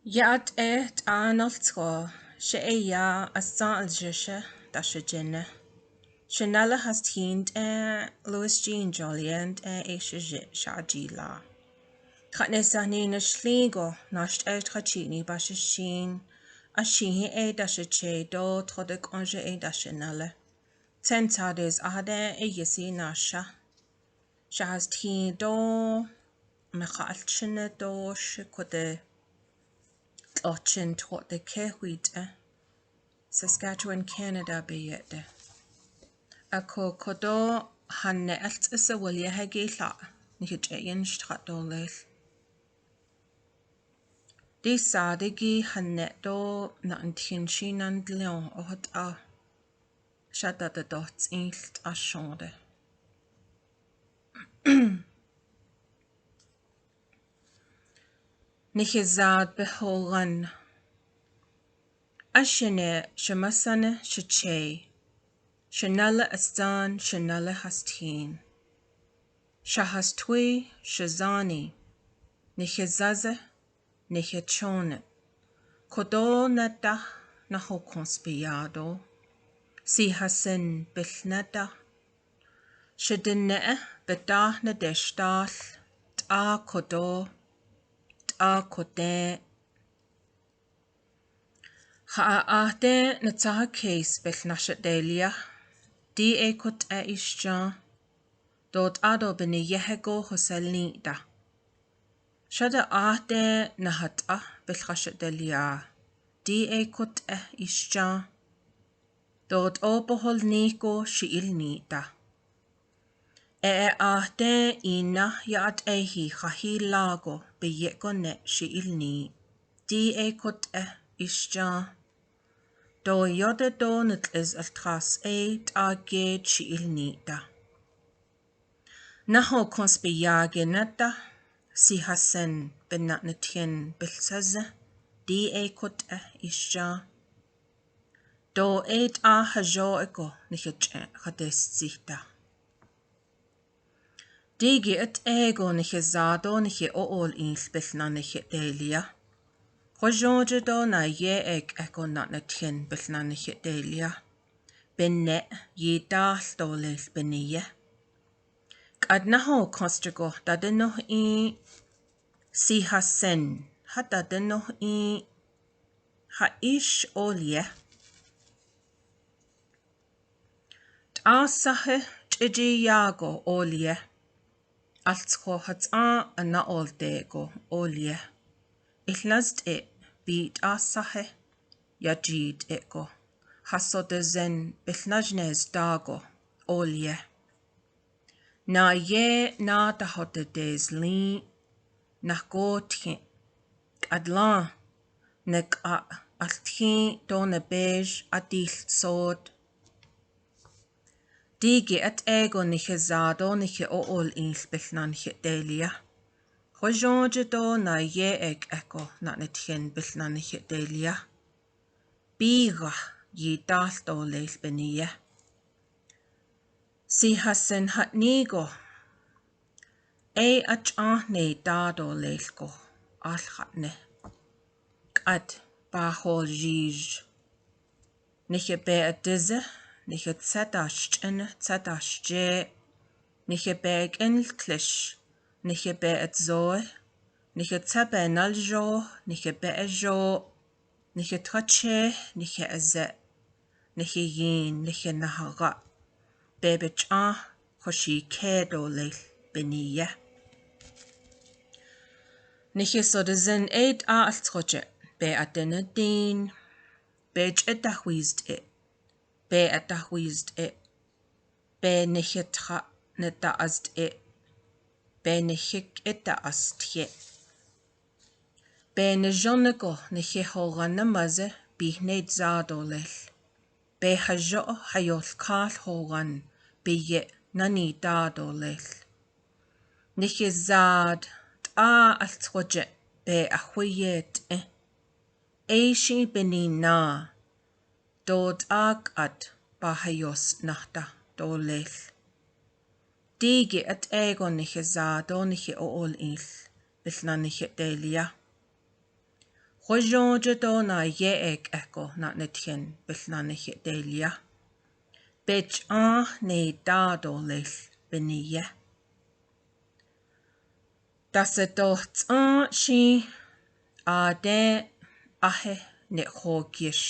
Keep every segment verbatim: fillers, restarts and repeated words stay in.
Yat eh t'anol tsko, she e ya asal jeshe, da she jene. She nala has tint eh, Louis Jean Jolien eh, e she je sha ji la. Khat ne sa ni na shlingo, na sht eh khat chi ni ba she shin. A shi he e da she che do, tro de kon je e da she nala. Ten sa des a de e yesi na sha. Sha has tint do, me kha al chine do, she ko de. Tlo chin tro de ke huit eh. Saskatchewan, Canada, be yet de. A ko ko do han ne al tse se wal ye ha ge la. Ni ke che yen shtrat do lel. Di sa de gi han ne do na an tien shi nan dlion o hat a. Sha da da do tsin a shong de. Ni ke zat be ho ran. A she ne, she ma sa ne, she che. She nala asan, she nala has tint. Sha has tui, she zani. Ni ke zaze, ni ke chone. Ko do na da, na ho kons be ya do. Si hasen bel na da. She den ne eh, be da na de shtal, t'a ko do, t'a ko de. Ha a a de na tsa ha case bel na she delia. Di e kot e ishja. Do t'a do be ni ye he go ho sel ni da. Sha da a de na hat a bel ka she delia. Di e kot e ishja. Do t'a po hol ni ko shi il ni da. E e a de i na ya at e hi kha hi la go be ye ko ne shi il ni. Di e kot e ishja. Do yo de do na tles al tras e t'a ge shi il ni da. Na ho kons be ya ge na da, si hasen be na na tien bel sa ze, di e kot e ishja. Do e t'a ha jo e ko ni ke che ka des si da. Di gi at e go ni ke za do ni ke o ol in bel na ni ke delia. Ko jo je do na ye ek e ko na na tien bel na ni ke delia. Be ne yi dal do lel be ni ye. Kad na ho kons je go da de noh i si hasen ha da de noh i ha ish ol ye. T'a sa he che ji ya go ol ye. Al tsko ha tsa a na ol de go ol ye. Ihlas de bi t'a sa he ya ji de go. Ha so de zen bel na jnes da go ol ye. Na ye na da ho de des li na ko tien. Kad la ne ka al tien do ne bej a dil sot. Di gi at e go ni ke za do ni ke o ol in bel na ni ke delia. Ho jo je do na ye ek e ko na na tien bel na ni ke delia. Bi ga yi dal do lel be ni ye. Si hasen hat ni go. E a cha ne da do lel ko al hat ne. Kad ba hol jij. Ni ke be a deze, ni ke tseta chen, tseta je. Ni ke be a ken klish, ni ke be a zoe, ni ke tsa be nal jo, ni ke be a jo. Ni ke twa che, ni ke a ze, ni ke yin, ni ke na ha ga. Be be cha, ho shi ke do lel be ni ye. Ni ke so de zen e t'a al tsko che, be a de na din, be che da huis de, be a da huis de, be ni ke twa ne da as de, be ni ke ke da as de. Be ne jon ne ko ne he ho gan na ma ze bi ne za do lel. Be ha jo ha yol kal ho gan bi ye na ni da do lel. Ne he zat t'a al tsko je be a hui ye te. E shi be ni na. Do t'a kad ba ha yos na da do lel. Di gi at e go ni he za do ni he o ol il. Bel na ni he delia. Khojo je to na ye ek eh ko na ne tien pil na ne he te lia. Pech ah ne ta to lel peni ye. Ta se to tsa shi a de a he ne ho kish.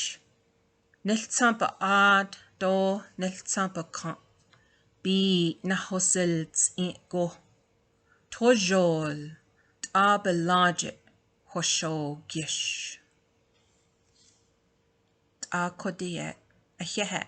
Nel tsa pa at to nel tsa pa kha. Pi na ho sel tsi ko. Thojol ta pe la je ho sho kish. Ta ko di e a he he.